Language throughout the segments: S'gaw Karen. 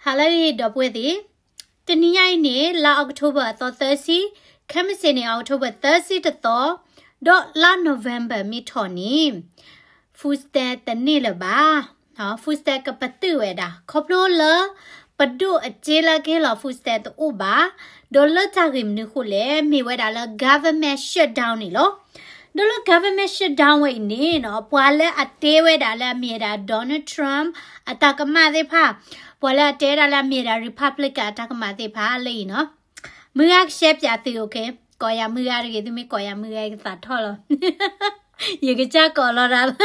ဟါလၢအဂ့ၤ ဒီပုၢ်ဝဲၢ်သ့ၣ်, တနံၤညါအံၤန့ၣ် လါ October အသီသၢဆံ, ခဲမုၢ်ဆ့ၣ်န့ၣ် October သၢဆံတသီ, ဒီးလါ November မ့ၢ်ထီၣ်န့ၣ် food stamp တန့ၢ်လၢၤဘၣ်. food stamp ကပတုာ်ဝဲဒၣ် ခီဖျိလၢ ပဒိၣ်အစ့လၢကဟ့ၣ်လီၤ food stamp တအိၣ်ဘၣ်. ဒီးလၢတၢ်ဂ့ၢ်မနုၤအဃိလဲၣ်, မ့ၢ်ဝဲဒၣ်လၢ government shutdown န့ၣ်လီၤ. ဒီးလၢ government shutdown ဝဲအံၤန့ၣ်နီၤ, ပှၤလၢအတဲဝဲဒၣ်လၢအမ့ၢ်ဝဲဒၣ် Donald Trump အတၢ်ကမၣ်သ့ၣ်တဖၣ်, ပှၤလၢအတဲဝဲဒၣ်လၢအမ့ၢ်ဝဲဒၣ် Republican အတၢ်ကမၣ်သ့ၣ်တဖၣ်လၢအံၤနီၤ, မုၢ်ဂၤကရှဲပၠးသု, ကိးယၤမုၢ်ဂၤတဂ့ၤ, သုမ့ၢ်ကိးယၤမုၢ်ဂၤ ယကသးထီၣ်လီၤ. ယကစၢ်ကိးလီၤတၢ်လီ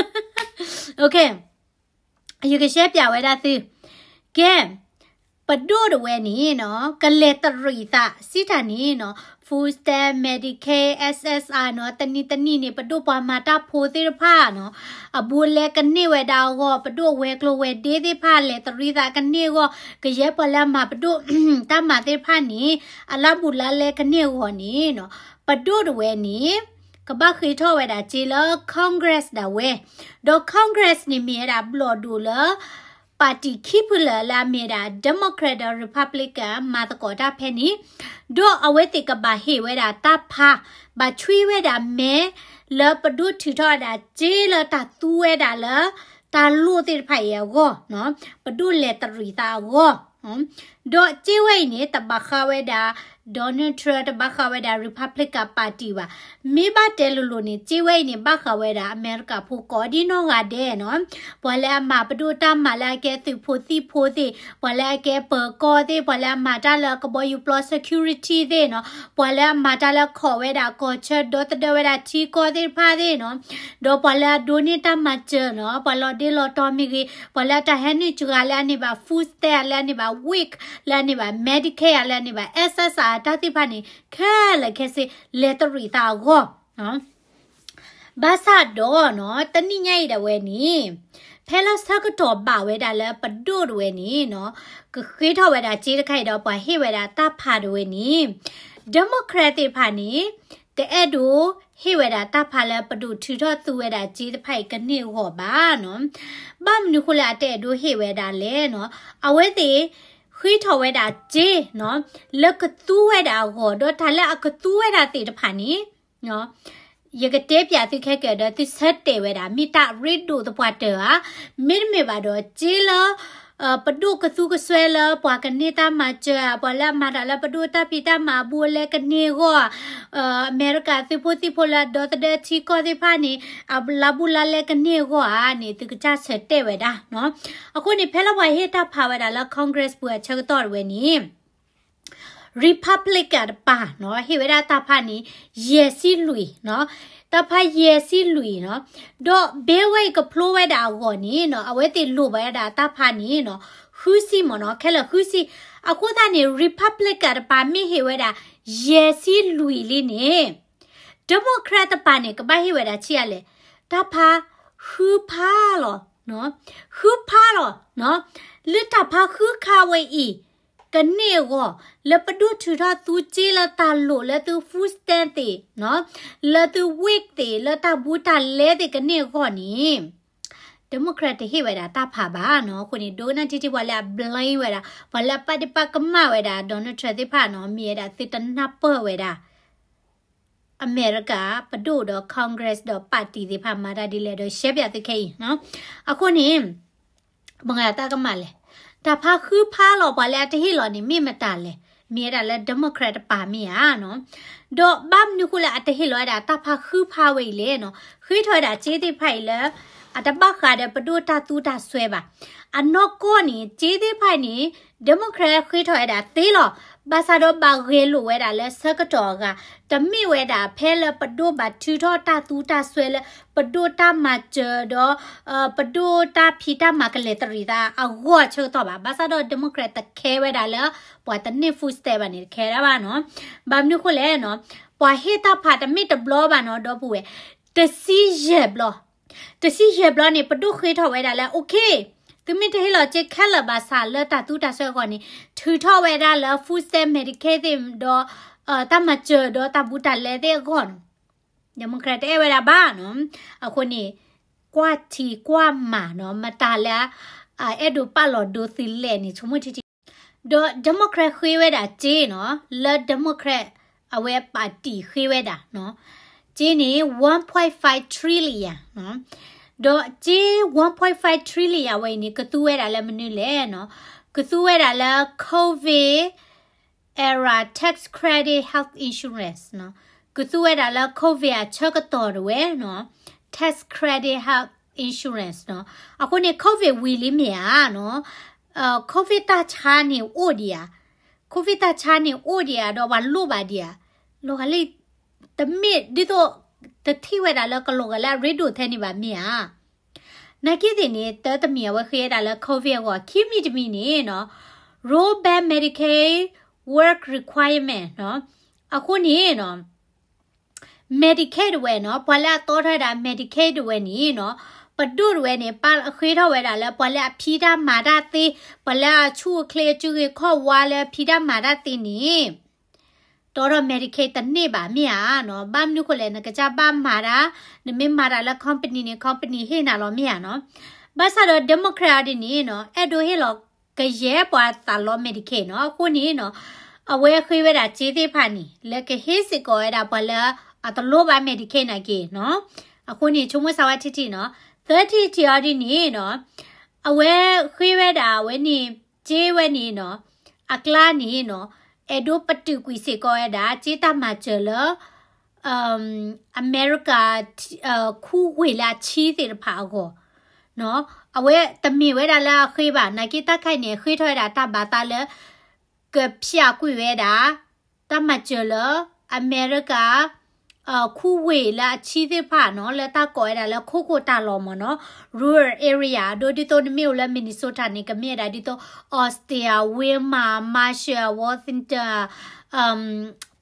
ၤ. ယကရှဲပၠးဝဲဒၣ်သု, ကဲ ပဒိၣ်တဝဲန့ၣ်နီၤ, ကလဲၤတရံးသးစံးတၢ်န့ၣ်နီၤ, food stamp, Medicaid, S S I နီၤ, တနံၤတနံၤန့ၣ် ပဒိၣ်ပှၤမၤတၢ်ဖိသ့ၣ်တဖၣ်နီၤ, အဘူးအလဲကန့ၢ်ဝဲဒၣ်အဂီၢ်, ပဒိၣ်ဝဲၤကျိၤဝဲၤဒ့သ့ၣ်တဖၣ် လဲၤတရံးသးကန့ၢ်အဂီၢ်, ကယဲၢ်ပှၤလၢအမၤပဒိၣ် တၢ်မၤသ့ၣ်တဖၣ်န့ၣ် အလၢဘူးလၢလဲကန့ၢ်အဂီၢ်န့ၣ်နီၤ, ပဒိၣ်တဝဲန့ၣ် ကဘၣ်ဃ့ထီၣ်ဝဲဒၣ်စ့လၢ Congress ဒၣ်ဝဲ, ဒီး Congress န့ၣ်မ့ၢ်ဝဲဒၣ်ဘျီၣ်ဒိၣ်လၢ ပၣ်တံၣ်ခံဖုလၢာ်လၢအမ့ၢ်ဝဲဒၣ် Democrat ဒီး Republican မၤသကိးတၢ်ဖဲန့ၣ်, ဒီးအဝဲသ့ၣ်ကဘၣ်ဟ့ၣ်ဝဲဒၣ်တၢ်ဖး, ဘၣ်ဆွံဝဲဒၣ်မဲ လၢပဒိၣ်ထုးထီၣ်ဝဲဒၣ်စ့လၢတၢ်သူဝဲဒၣ်လၢ တၢ်လိၣ်သ့ၣ်တဖၣ်အံၤအဂီၢ်, ပဒိၣ်လဲၤတရံးသးအဂီၢ် ဒီးစ့ဝဲအံၤန့ၣ် တဘၣ်ဃးဝဲဒၣ် Donald Trump, တဘၣ်ဃးဝဲဒၣ် Republican ပၣ်တံၣ်ဘၣ်. မ့ၢ်ဘၣ်တဲလိၤလိၤန့ၣ် စ့ဝဲအံၤန့ၣ် ဘၣ်ဃးဝဲဒၣ်အမဲရကၤဖိကိးဒ်နီၢ်ဂၤဒဲးနီၤ, ပှၤလၢအမၤပဒိၣ်တၢ်မၤလၢအကဲသုးဖိသံၣ်ဖိသ့ၣ်, ပှၤလၢအကဲပၢၤကီၢ်သ့ၣ်, ပှၤလၢအမၤတၢ်လၢကဘီယူၤပျီ security သ့ၣ်နီၤ, ပှၤလၢအမၤတၢ်လၢခိးဝဲဒၣ်ကီၢ်ဆၢ ဒီသဒၢဝဲဒၣ်ထံကီၢ်သ့ၣ်တဖၣ်သ့ၣ်နီၤ, ဒီးပှၤလၢအဒိးန့ၢ်တၢ်မၤစၢၤနီၤ, ပှၤလီၤဒ့လီၤတီၤမ့ၢ်ဂ့ၤ, ပှၤလၢအတၢ်ဟဲနုာ်စှၤလၢအန့ၢ်ဘၣ် food stamp လၢအန့ၢ်ဘၣ် WIC လၢအန့ၢ်ဘၣ် Medicaid လၢအန့ၢ်ဘၣ် S S I တၢ်သ့ၣ်တဖၣ်န့ၣ် ခဲလၢာ်ခဲဆ့ လဲၤတရံးသးအဂီၢ် ဘၣ်ဆၣ်ဒီးနီၤ, တနံၣ်ညါအံၤဒၣ်ဝဲန့ၣ် ဖဲလၢဆၢကတီၢ်ဘၣ်ဝဲဒၣ်လၢပဒိၣ်တဝဲန့ၣ်နီၤ, ကဃ့ထီၣ်ဝဲဒၣ်စ့တခါအံၤဒီး ပှၤဟ့ၣ်ဝဲဒၣ်တၢ်ဖးတဝဲန့ၣ် Democrat သ့ၣ်တဖၣ်န့ၣ် တအဲၣ်ဒိးဟ့ၣ်ဝဲဒၣ်တၢ်ဖးလၢပဒိၣ်ထုးထီၣ်သူဝဲဒၣ်စ့တဖၣ်အံၤကန့ၢ်အဂီၢ်ဘၣ်နီၤ. ဘၣ်မနုၤအဃိလၢအတအဲၣ်ဒိးဟ့ၣ်ဝဲဒၣ်လဲၣ်နီၤ, အဝဲသ့ၣ်ဃ့ထီၣ်ဝဲဒၣ်စ့နီၤ, လၢကသူဝဲဒၣ်အဂီၢ် ဒီးတၢ်လၢအကသူဝဲဒၣ်သ့ၣ်တဖၣ်န့ၣ် ယကတဲပၠးသုခဲကၢ်ဒီး သုဆၢတဲာ်ဝဲဒၣ် မ့ၢ်တၢ်ရ့ဒိၣ်သပှၢ်တၢၢ်ဧါ, မ့တမ့ၢ်ဘၣ်ဒီး စ့လၢ ပဒိၣ်ကသူကစွဲလၢပှၤကန့ၢ်တၢ်မၤစၢၤဧါ, ပှၤလၢအမၤတၢ်လၢပဒိၣ်တၢ်ဖံးတၢ်မၤအဘူးအလဲကန့ၢ်အဂီၢ်ဧါ, အမဲရကၤသုးဖိသံၣ်ဖိလၢအဒီသဒၢထံကီၢ်သ့ၣ်တဖၣ်န့ၣ် အလါဘူးလါလဲကန့ၢ်အဂီၢ်ဧါန့ၣ် သုကစၢ်ဆၢတဲာ်ဝဲဒၣ်နီၤ. အဃိန့ၣ် ဖဲလၢပှၤဟ့ၣ်တၢ်ဖးဝဲဒၣ်လၢ Congress ပူၤအဆၢကတီၢ်တဝဲန့ၣ် Republican တပၤနီၤ ဟ့ၣ်ဝဲဒၣ်တၢ်ဖးန့ၣ် ယဲၢ်ဆံလွံၢ်နီၤ, တၢ်ဖးယဲၢ်ဆံလွံၢ်နီၤ, ဒီးဘဲဝဲအံၤကဖျိဝဲဒၣ်အဂီၢ်န့ၣ်နီၤ အဝဲသ့ၣ်လိၣ်ဘၣ်ဝဲဒၣ်တၢ်ဖးန့ၣ်နီၤ ဃုဆံမ့ၢ်နီၤ, ခဲလၢာ်ဃုဆံ, အဃိသတးန့ၣ် Republican တပၤမ့ၢ်ဟ့ၣ်ဝဲဒၣ် ယဲၢ်ဆံလွံၢ်လံန့ၣ် Democrat တပၤန့ၣ် ကဘၣ်ဟ့ၣ်ဝဲဒၣ်ဆံးအါလဲၣ်, တၢ်ဖးဃုဖးလီၤ, ဃုဖးလီၤ, လၢတၢ်ဖးဃုခါဝဲအံၤ ကန့ၢ်အဂီၢ် လၢပဒိၣ်ထုးထီၣ်သူစ့လၢတၢ်လိၣ်လၢသု food stamp သ့ၣ်, လၢသု WIC သ့ၣ် လၢတၢ်ဘူးတၢ်လဲသ့ၣ်ကန့ၢ်အဂီၢ်န့ၣ် Democrat တဟ့ၣ်ဝဲဒၣ်တၢ်ဖးဘၣ်နီၤ. အဃိန့ၣ် ဒိကနၣ်ထံထံ ပှၤလၢအ blame ဝဲဒၣ် ပှၤလၢအပာ်ဒ့ၣ်ပာ်ကမၣ်ဝဲဒၣ် Donald Trump သ့ၣ်တဖၣ်နီၤ မ့ၢ်ဝဲဒၣ်သုတနၢ်ပၢၢ်ဝဲဒၣ် အမဲရကၤပဒိၣ်ဒီး Congress ဒီး party သ့ၣ်တဖၣ်မၤတၢ်ဒ်လဲၣ်ဒီး ရှဲပၠးသုခဲအံၤနီၤ. အဃိန့ၣ် မတၤတၢ်ကမၣ်လဲၣ်, တၢ်ဖးဃုဖးလီၤ ပှၤလၢအတဟ့ၣ်လီၤန့ၣ် မ့ၢ်မတၤလဲၣ်, မ့ၢ်ဝဲဒၣ်လၢ Democrat တပၤမ့ၢ်ဧါနီၤ. ဒီးဘၣ်မနုၤအဃိလၢအတဟ့ၣ်လီၤဝဲဒၣ်တၢ်ဖးဃုဖးဝဲအံၤလဲၣ်နီၤ, ဃ့ထီၣ်ဝဲဒၣ်စ့သ့ၣ်တဖၣ်အံၤလၢ အတဘၣ်ဃးဒီးပဒိၣ်တၢ်သူတၢ်စွဲဘၣ်. အနီၢ်ကီၢ်န့ၣ် စ့သ့ၣ်တဖၣ်အံၤန့ၣ် Democrat ဃ့ထီၣ်ဝဲဒၣ်သ့လီၤ. ဘၣ်ဆၣ်ဒီးဘၣ်ဂဲၤလိာ်ဝဲဒၣ်လၢဆၢကတီၢ်အဂၤ, တမ့ၢ်ဝဲဒၣ်ဖဲလၢပဒိၣ်ဘၣ်ထုးထီၣ်တၢ်သူတၢ်စွဲလၢ ပဒိၣ်တၢ်မၤစၢၤဒီး ပဒိၣ်တၢ်ဖံးတၢ်မၤကလဲၤတရံးသးအဂီၢ်ဆၢကတီၢ်ဘၣ်. ဘၣ်ဆၣ်ဒီး Democrat တခဲဝဲဒၣ်လၢ ပှၤတန့ၢ် food stamp ဘၣ်န့ၣ် တခဲဒၣ်ဘၣ်နီၤ. ဘၣ်မနုၤအဃိလဲၣ်နီၤ, ပှၤဟ့ၣ်တၢ်ဖးတမ့ၢ်တဘျီဘၣ်နီၤ ဒီပုၢ်ဝဲၢ်, တဆံယဲၢ်ဘျီ တဆံယဲၢ်ဘျီန့ၣ် ပဒိၣ်ဃ့ထီၣ်ဝဲဒၣ်လၢ okay, သုမ့ၢ်တဟ့ၣ်လီၤစ့ခဲလၢာ်ဘၣ်ဆၣ်လၢတၢ်သူတၢ်စွဲအဂီၢ်န့ၣ် ထုးထီၣ်ဝဲဒၣ်လၢ food stamp, Medicaid သ့ၣ်ဒီး တၢ်မၤစၢၤဒီးတၢ်ဘူးတၢ်လဲသ့ၣ်အဂီၢ်နီၤ. Democrat တအဲၣ်ဝဲဒၣ်ဘၣ်နီၤ. အဃိန့ၣ် ကွၢ်ထံကွၢ်မၤနီၤ, မတၤလၢ အဲၣ်ဒိးပာ်လီၤဒိသံလဲၣ်န့ၣ် ဆိကမိၣ်ထံထံ ဒီး Democrat ဃ့ဝဲဒၣ်စ့နီၤ, လၢ Democrat အဝဲ party ဃ့ဝဲဒၣ်နီၤ, စ့န့ၣ် one point five trillion နီၤ, ဒီးစ့ one point five trillion အဝဲအံၤန့ၣ် ကသူဝဲဒၣ်လၢမနုၤလဲၣ်နီၤ, ကသူဝဲဒၣ်လၢ COVID era tax credit health insurance နီၤ, ကသူဝဲဒၣ်လၢ COVID အဆၢကတီၢ်တဝဲနီၤ, tax credit health insurance နီၤ, အဃိန့ၣ် COVID ဝံၤလံမ့ၢ်ဧါနီၤ, COVID တၢ်ဆါန့ၣ်အိၣ်ဒံးဧါ, COVID တၢ်ဆါန့ၣ်အိၣ်ဒံးဧါ ဒီးပှၤလိၣ်ဘၣ်ဒံးဧါ, လီၤဂာ်လၢ တမ့ၢ်ဒ်သိး တထံၣ်ဝဲဒၣ်လၢကလီၤဂာ်လၢအရ့ဒိၣ်ထဲန့ၣ်ဘၣ်မ့ၢ်ဧါ. နာ်က့သ့ၣ်န့ၣ် တၢတမံၤအဝဲဃ့ဝဲဒၣ်လၢ COVID အဂီၢ်, ခံမံၤတမံၤန့ၣ်နီၤ, rollback Medicaid work requirement နီၤ, အဃိန့ၣ်နီၤ Medicaid တဝဲနီၤ, ပှၤလၢအတီထီၣ်ဝဲဒၣ် Medicaid တဝဲန့ၣ်နီၤ, ပဒိၣ်တဝဲန့ၣ် ပာ်ဃ့ထီၣ်ဝဲဒၣ်လၢ ပှၤလၢအဖံးတၢ်မၤတၢ်သ့, ပှၤလၢအဆူၣ်အိၣ်ချ့အစုဂ့ၤခီၣ်ဝါလၢဖံးတၢ်မၤတၢ်သ့န့ၣ် တီထီၣ် Medicaid တန့ၢ်ဘၣ်မ့ၢ်ဧါနီၤ, ဘၣ်မနုၤဃိလဲၣ် နကစၢ်ဘၣ်မၤတၢ်, နမ့ၢ်မၤတၢ်လၢ company န့ၣ် company ဟ့ၣ်နၤလီၤမ့ၢ်ဧါနီၤ. ဘၣ်ဆၣ်ဒီး Democrat အီၤဒ်န့ၣ်နီၤ, အဲၣ်ဒိးဟ့ၣ်လီၤကယဲၢ်ပှၤသးလီ Medicaid နီၤ, အဃိန့ၣ်နီၤ, အဝဲဃ့ဝဲဒၣ်စ့သ့ၣ်တဖၣ်န့ၣ် လၢကဟ့ၣ်စ့ၢ်ကီးဝဲဒၣ်ပှၤလၢအတလိၣ်ဘၣ် Medicaid နာ်က့နီၤ, အဃိန့ၣ် ဆိကမိၣ်စၢၤဝဲထံထံနီၤ, သၢထံၣ်တထံၣ်အီၤဒ်န့ၣ်နီၤ, အဝဲဃ့ဝဲဒၣ်အဝဲန့ၣ် စ့ဝဲန့ၣ်နီၤ, အကျါန့ၣ်နီၤ, အဲၣ်ဒိးပတုာ်ကွံာ်စ့ၢ်ကီးဝဲဒၣ် စ့တၢ်မၤစၢၤလၢ အမဲရကၤ ခူဝ့ၢ်လၢအဆံသ့ၣ်တဖၣ်အဂီၢ်, အဝဲတမ့ၢ်ဝဲဒၣ်လၢအဃ့ဘၣ်, နာ်က့တၢ်ခါအံၤန့ၣ် ဃ့ထီၣ်ဝဲဒၣ်တၢ်ဘၣ်သးလၢ ကဖျိးကွံာ်ဝဲဒၣ် တၢ်မၤစၢၤလၢ အမဲရကၤ ခူဝ့ၢ်လၢအဆံသ့ၣ်တဖၣ်နီၤ, လၢတၢ်ကိးဝဲဒၣ်လၢ ခိခိၣ်တၢ်လီၢ်မ့ၢ်နီၤ, rural area, အဒိဒ်သိးနမ့ၢ်အိၣ်လၢ Minnesota န့ၣ် ကမ့ၢ်ဝဲဒၣ်ဒ်သိး Austin, Wilmar, Marshall, Worthington,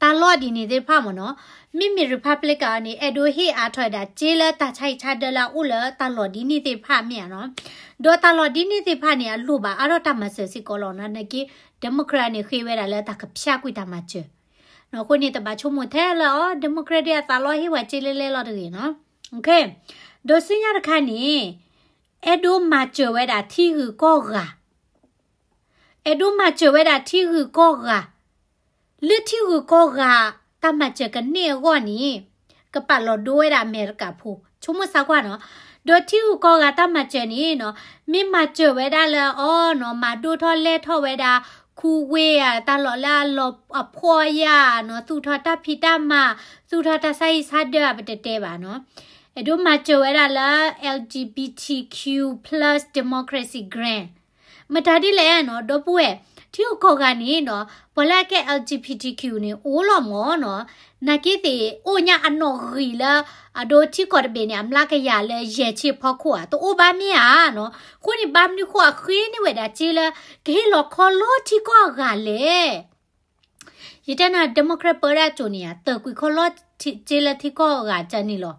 တၢ်လီၢ်ဒ်န့ၣ်သ့ၣ်တဖၣ်မ့ၢ်နီၤ, မ့မ့ၢ် Republican အီၤန့ၣ် အဲၣ်ဒိးဟ့ၣ်အါထီၣ်ဝဲဒၣ် စ့လၢတၢ်ဆါဟံၣ်ဆါဒၢလၢအအိၣ်လၢတၢ်လီၢ်ဒ်န့ၣ်သ့ၣ်တဖၣ်မ့ၢ်ဧါနီၤ, ဒီးတၢ်လီၢ်ဒ်န့ၣ်သ့ၣ်တဖၣ်န့ၣ် အလိၣ်ဘၣ်အါထီၣ်တၢ်မၤစၢၤစ့ၢ်ကီးလီၤနီၤ, နာ်က့ Democrat န့ၣ် ဃ့ဝဲဒၣ်လၢတၢ်ကဖျိးကွံာ်တၢ်မၤစၢၤ အဃိန့ၣ်တဘၣ်ဆိကမိၣ်ထဲလၢအီၤ, Democrat ဒ်အသးလီဟ့ၣ်ဝဲစ့လဲလဲလီၤတဂ့ၤနီၤ, ဒီးဆူညါတခါန့ၣ် အဲၣ်ဒိးမၤစၢၤဝဲဒၣ်ထံဂုၤကီၢ်ဂၤ, အဲၣ်ဒိးမၤစၢၤဝဲဒၣ်ထံဂုၤကီၢ်ဂၤ, လၢထံဂုၤကီၢ်ဂၤ တၢ်မၤစၢၤကန့ၢ်အဂီၢ်န့ၣ် ကပာ်လီၤဒိဝဲဒၣ်အမဲရကၤဖိ, ဆိကမိၣ်စၢ်ကွၢ်နီၤ, ဒီးထံဂုၤကီၢ်ဂၤတၢ်မၤစၢၤန့ၣ်နီၤ, မ့ၢ်မၤစၢၤဝဲဒၣ်လၢအီၤနီၤ, မၤဒိၣ်ထီၣ်လဲၢ်ထီၣ်ဝဲဒၣ် ခူဝ့ၢ်ဧါ, တၢ်လီၢ်လၢအလီၤအဖှီၣ်ယၢ်နီၤ, သူၣ်ထီၣ်တၢ်ဖံးတၢ်မၤ, သူၣ်ထီၣ်တၢ်ဆါဟံၣ်ဆါဒၢဧါ ပတတဲဘၣ်နီၤ, အဲၣ်ဒိးမၤစၢၤဝဲဒၣ်လၢ L G B T Q plus democracy grant မတၤဒ်လဲၣ်နီၤ, ဒီပုၢ်ဝဲၢ်, ထံဂုၤကီၢ်ဂၤန့ၣ်နီၤ, ပှၤလၢအကဲ L G B T Q န့ၣ် အိၣ်လီၤမ့ၢ်နီၤ, နာ်က့သ့ၣ် အိၣ်ညါအနီၣ်ဂံၢ်လၢ အဒိထံကီၢ်တဘ့ၣ်န့ၣ် အမျးကယၤလၢယဲၢ်ဆံအဖီခိၣ်ဧါ, တအိၣ်ဘၣ်မ့ၢ်ဧါနီၤ, အဃိန့ၣ် ဘၣ်မနုၤဃိအဃ့န့ၢ်ဝဲဒၣ်စ့လၢ ကဟ့ၣ်လီၤခီလီထံကီၢ်အဂၤလဲၣ်. ယတဲနၤ Democrat ပၢဒၣ်ကၠိန့ၣ်ဧါ, တၢၢ်ကွံာ်ခီလီစ့လၢထံကီၢ်အဂၤကန့ၣ်လီၤ.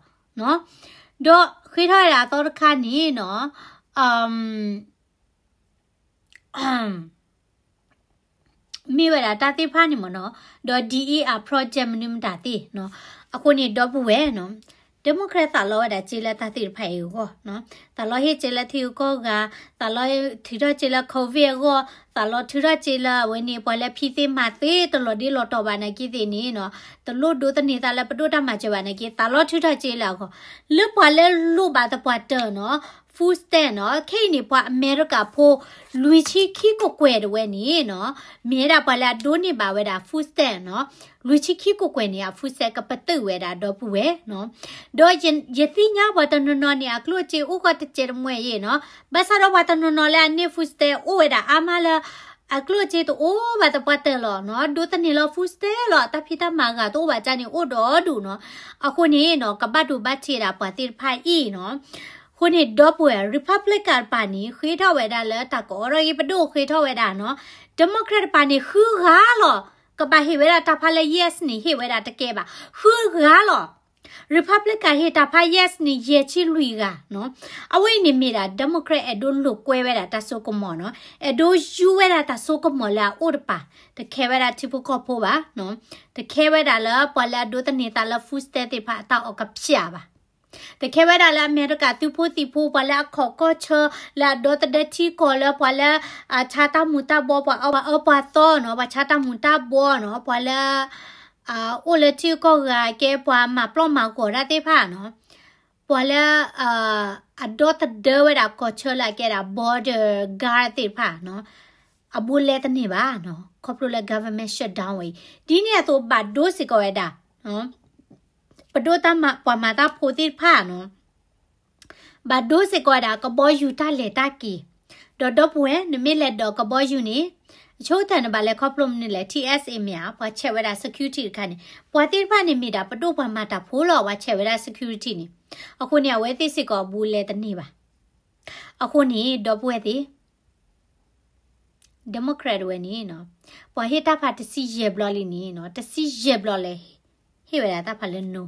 ဒီးဃ့ထီၣ်ဝဲဒၣ်အသီတခါန့ၣ်နီၤ, မ့ၢ်ဝဲဒၣ်တၢ်သ့ၣ်တဖၣ်န့ၣ်မ့ၢ်နီၤ, ဒီး D E R project မနုၤမတၤသ့ၣ်နီၤ, အဃိန့ၣ် ဒီပုၢ်ဝဲၢ်နီၤ, Democrat သးလီဝဲဒၣ်စ့လၢတၢ်သ့ၣ်တဖၣ်အံၤအဂီၢ်, သးလီဟ့ၣ်စ့လၢထံဂုၤကီၢ်ဂၤ, သးလီထုးထီၣ်စ့လၢ COVID အဂီၢ်, သးလီထုးထီၣ်စ့လၢအဝဲန့ၣ် ပှၤလၢဖံးသ့မၤသ့တလီၤဒ့လီၤတီၤဘၣ်နာ်က့သ့ၣ်န့ၣ်နီၤ, တလိၣ်ဒိးသန့ၤသးလၢပဒိၣ်တၢ်မၤစၢၤဘၣ်နာ်က့ သးလီထုးထီၣ်စ့လၢအဂီၢ်, လၢပှၤလၢလိၣ်ဘၣ်သပှၢ်တၢၢ်နီၤ, food stamp နီၤ, ခဲအံၤန့ၣ် ပှၤအမဲရကၤဖိ လွံၢ်ဆံခံကကွဲၢ်တဝဲန့ၣ်နီၤ, မ့ၢ်ဝဲဒၣ်ပှၤလၢအဒိးန့ၢ်ဘၣ်ဝဲဒၣ် food stamp နီၤ, လွံၢ်ဆံခံကကွဲၢ်န့ၣ် အ food stamp ကပတုာ်ဝဲဒၣ်ဒီပုၢ်ဝဲၢ်နီၤ, ဒီးယသ့ၣ်ညါပှၤတနီၤနီၤန့ၣ် အကျိၣ်အစ့အိၣ်ကီးတစဲးတမှဲၤယဲၢ်နီၤ, ဘၣ်ဆၣ်ဒီးပှၤတနီၤနီၤလၢအန့ၢ် food stamp အိၣ်ဝဲဒၣ်အါမးလၢ အကျိၣ်အစ့တအိၣ်ဘၣ်သပှၢ်တၢၢ်လီၤနီၤ, ဒိးသန့ၤလီၤ food stamp လီၤ, တၢ်ဖံးတၢ်မၤအဂၤတအိၣ်ဘၣ်ကန့ၣ် အိၣ်ဒီးဒူၣ်နီၤ, အဃိန့ၣ်နီၤ ကဘၣ်ဒိဘၣ်ထံးဒၣ်ပှၤသ့ၣ်တဖၣ်အံၤနီၤ, အဃိန့ၣ် ဒီပုၢ်ဝဲၢ် Republican တပၤန့ၣ် ဃ့ထီၣ်ဝဲဒၣ်လၢတၢ်ကအိးထီၣ်ဂ့ၢ်ပဒိၣ်ဃ့ထီၣ်ဝဲဒၣ်နီၤ, Democrat တပၤန့ၣ် ဃုဂၤလီၤ, ကဘၣ်ဟ့ၣ်ဝဲဒၣ်တၢ်ဖးလၢ yes န့ၣ် ဟ့ၣ်ဝဲဒၣ်တကဲဘၣ်, ဃုဂၤလီၤ. Republican ဟ့ၣ်တၢ်ဖး yes န့ၣ် ယဲၢ်ဆံလွံၢ်ဂၤနီၤ, အဝဲအံၤန့ၣ်မ့ၢ်ဒၣ် Democrat အဲၣ်ဒိးလိာ်ကွဲဝဲဒၣ်တၢ်စိကမီၤနီၤ, အဲၣ်ဒိးယူဝဲဒၣ်တၢ်စိကမီၤလၢအအိၣ်တပၤ, တခဲဝဲဒၣ်ထံဖိကီၢ်ဖိဘၣ်နီၤ, တခဲဝဲဒၣ်လၢပှၤလၢအဒိးသန့ၤသးလၢ food stamp သ့ၣ်တဖၣ်အတၢ်အီၣ်ကဖၠးဘၣ် ကဲ ခဲဝဲဒၣ်လၢအမဲရကၤသုးဖိသံၣ်ဖိ ပှၤလၢအခီၣ်ကီၢ်ဆၢ လၢအဒီသဒၢထံကီၢ်လၢပှၤလၢ အဆါတၢ်မူၤတၢ်ဘှီ ပှၤအၢပှၤအၢပှၤသီနီၤ, ပှၤဆါတၢ်မူၤတၢ်ဘှီနီၤ, ပှၤလၢ အ အိၣ်လၢထံဂုၤကီၢ်ဂၤ ကဲပှၤမၤပျီၢ်မၤဂီၤတၢ်သ့ၣ်တဖၣ်နီၤ, ပှၤလၢ အ အဒီသဒၢဝဲဒၣ်ကီၢ်ဆၢလၢအကဲဒၣ် border guard သ့ၣ်တဖၣ်နီၤ, အဘူးအလဲတန့ၢ်ဘၣ်နီၤ, ခီဖျိလၢ government shutdown ဝဲအံၤ ဒ်န့ၣ်အသိးဘၣ်ဒိစ့ၢ်ကီးဝဲဒၣ် ပဒိၣ်တၢ်မၤ ပှၤမၤတၢ်ဖိသ့ၣ်တဖၣ်နီၤ, ဘၣ်ဒိစ့ၢ်ကီးဝဲဒၣ်ကဘီယူၤတၢ်လဲၤတၢ်က့ၤ, ဒီးဒီပုၢ်ဝဲၢ် နမ့ၢ်လဲၤဒိးကဘီယူၤန့ၣ် အဆိကတၢၢ်န့ၣ်ဘၣ်လဲၤခီဖျိမနုၤလဲၣ်, T S A မ့ၢ်ဧါ, ပှၤဆဲးဝဲဒၣ် security တခါန့ၣ်, ပှၤသ့ၣ်တဖၣ်န့ၣ်မ့ၢ်ဒၣ်ပဒိၣ်ပှၤမၤတၢ်ဖိလီၤ, ပှၤဆဲးဝဲဒၣ် security န့ၣ်, အဃိန့ၣ် အဝဲသ့ၣ်စ့ၢ်ကီးအဘူးအလဲတန့ၢ်ဘၣ်. အဃိန့ၣ် ဒီပုၢ်ဝဲၢ်သ့ၣ် Democrat ဝဲန့ၣ်နီၤ, ပှၤဟ့ၣ်တၢ်ဖးတဆံယဲၢ်ဘျီလံန့ၣ်နီၤ, တဆံယဲၢ်ဘျီလဲၣ် ဟ့ၣ်ဝဲဒၣ်တၢ်ဖးလၢ no.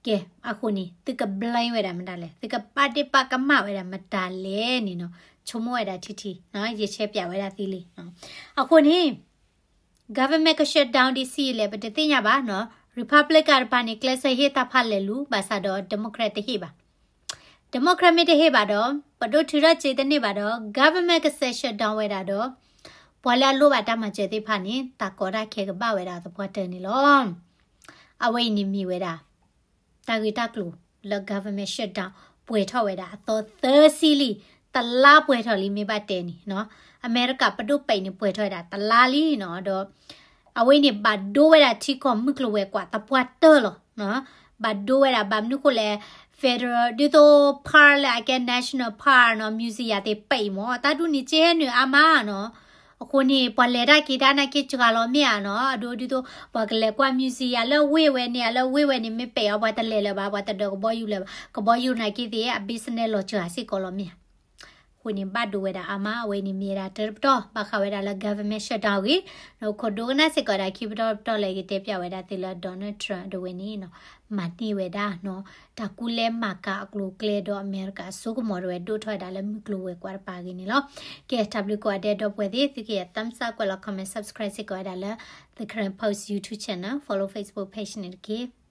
ကဲ အဃိန့ၣ် သုက blame ဝဲဒၣ်မတၤလဲၣ်, သုကပာ်ဒ့ၣ်ပာ်ကမၣ်ဝဲဒၣ်မတၤလဲၣ်န့ၣ်နီၤ, ဆိကမိၣ်ဝဲဒၣ်ထံထံနီၤ, ယဆဲးပၠးဝဲဒၣ်သုလံ. အဃိန့ၣ် government က shutdown ဒ်ဆံးလဲၣ် ပတသ့ၣ်ညါဘၣ်နီၤ, Republican တပၤန့ၣ် ကျဲးစၢးဟ့ၣ်တၢ်ဖးလဲၢ်လူၤ, ဘၣ်ဆၣ်ဒီး Democrat တဟ့ၣ်ဘၣ်. Democrat မ့ၢ်တဟ့ၣ်ဘၣ်ဒီး ပဒိၣ်ထုးထီၣ်စ့တန့ၢ်ဘၣ်ဒီး government ကစဲး shutdown ဝဲဒၣ်ဒီး ပှၤလၢအလိၣ်ဘၣ်တၢ်မၤစၢၤသ့ၣ်တဖၣ်န့ၣ် တၢ်ကီတၢ်ခဲကဘၣ်ဝဲဒၣ်သပှၢ်တၢၢ်န့ၣ်လီၤ. အဝဲအံၤန့ၣ်မ့ၢ်ဝဲဒၣ် တၢ်ဂ့ၢ်တၢ်ကျိၤလၢ government shutdown ပှဲၤထီၣ်ဝဲဒၣ်အသီသၢဆံလံ, တလါပှဲၤထီၣ်လံမ့ၢ်ဘၣ်တဲန့ၣ်နီၤ, အမဲရကၤပဒိၣ်ပံးန့ၣ် ပှဲၤထီၣ်ဝဲဒၣ်တလါလံနီၤ, ဒီး အဝဲန့ၣ်ဘၣ်ဒိဝဲဒၣ်ထံကီၢ်မုၢ်ကျိၤဝဲၤကွာ်သပှၢ်တၢၢ်လီၤ. ဘၣ်ဒိဝဲဒၣ်ဘၣ်မနုၤဃိလဲၣ်, federal ဒ်သိး park လၢအကဲ national park နီၤ, museum သ့ၣ်ပံးမး, တၢ်ဒ်န့ၣ်ကဲနုာ်အါမးနီၤ. အဃိန့ၣ် ပှၤလဲၤတၢ်က့ၤတၢ်နာ်က့စှၤလီၤမ့ၢ်ဧါနီၤ, အဒိဒ်သိး ပှၤကလဲၤကွၢ် museum လၢဝ့ၢ်ဝဲန့ၣ် လၢဝ့ၢ်ဝဲန့ၣ် မ့ၢ်ပံးအီၤ ပှၤတလဲၤလၢၤဘၣ်, ပှၤတဒိးကဘီယူၤလၢၤဘၣ်, ကဘီယူၤနာ်က့သ့ၣ် အ business လီၤစှၤစ့ၢ်ကီးလီၤမ့ၢ်ဧါ. အဃိန့ၣ် ဘၣ်ဒိဝဲဒၣ်အါမး, အဝဲန့ၣ်မ့ၢ်ဝဲဒၣ်တၢ်တပတီၢ် ဘၣ်ဃးဝဲဒၣ်လၢ government shutdown အဂ့ၢ်, ဒီးခိၣ်ဒိကနၣ်စ့ၢ်ကီးဒၣ်ခံပတီၢ်တပတီၢ်လၢယကတဲပၠးဝဲဒၣ်သုလၢ Donald Trump ဒၣ်ဝဲန့ၣ်နီၤ, မၤန့ၢ်ဝဲဒၣ်နီၤ, တၢ်ကူလဲမၤကၤအကျိၤအကျဲဒီးအမဲရကၤအစိကမီၤဒၣ်ဝဲ ဒိၣ်ထီၣ်ဝဲဒၣ်လၢမုၢ်ကျိၤဝဲၤကွာ်တပၤအဂ့ၢ်န့ၣ်လီၤ. ကဲ တၢ်ဘျုးကိးဂၤဒဲး ဒီပုၢ်ဝဲၢ်သ့ၣ်, သုကယဲၢ် thumbs up ကွဲးလီၤ comment, subscribe စ့ၢ်ကီးဝဲဒၣ်လၢ The Karen Post YouTube channel, follow Facebook page န့ၣ်တက့ၢ်.